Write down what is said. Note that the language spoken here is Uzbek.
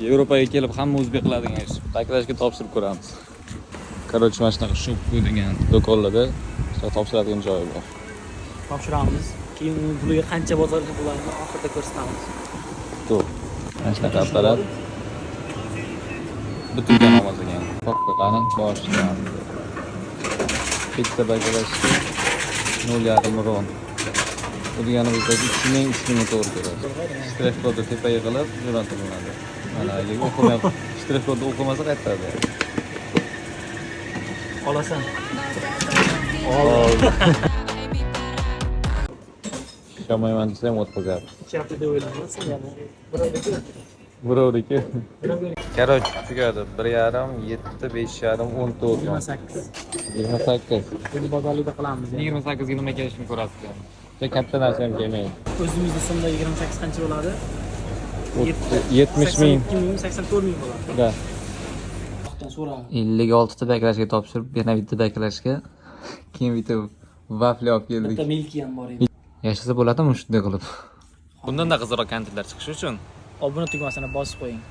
Yevropaga kelib hamma o'zbek qiladigan ish. Баклажка topshirib ko'ramiz. Короче, mana shunaqa Shopko degan do'konlarda shunaqa topshiradigan joyi bor. Topshiramiz. Keyin uni puliga qancha bozorga bo'ladini oxirida ko'rsatamiz. To'g'ri. Mana shunaqa apparat. Butilkani olmas ekan. Qani, boshlandi. Bitta баклажка 0,5 ron. Bu degani bizdagi 2000, 3000 to'g'ri keladi. Shtrix kodi tepaga qilib jo'natilinadi. Mana, agar o'qimay, shtrix kodni o'qimasa, qaytadi. Olasan. Oldi. Ishonmayman desa ham, o'tkazyapti. Ichyapti deb o'ylamaysan yana. Birovniki. Birovniki. Birovga. Короче, tugadi. 1,5, 7, 5,5, 14. 28. 28. Buni bozorlikda qilamiz. Yani. 28 ga nima kelishini ko'rasizlar. Juda katta narsa ham kelmaydi. O'zimizda so'mda 28 qancha bo'ladi? 70 ming. 82 ming, 84 ming bo'ladi. Да. Vaqtdan so'ra. 56 ta баклажка topshirib, yana bitta баклажка, keyin bitta vafli olib keldik. Bitta Milky ham bor edi. Yashasa bo'ladimi shunday qilib? Bundan-da qiziqroq kontentlar chiqishi uchun Obuna tugmasini bosib qo'ying.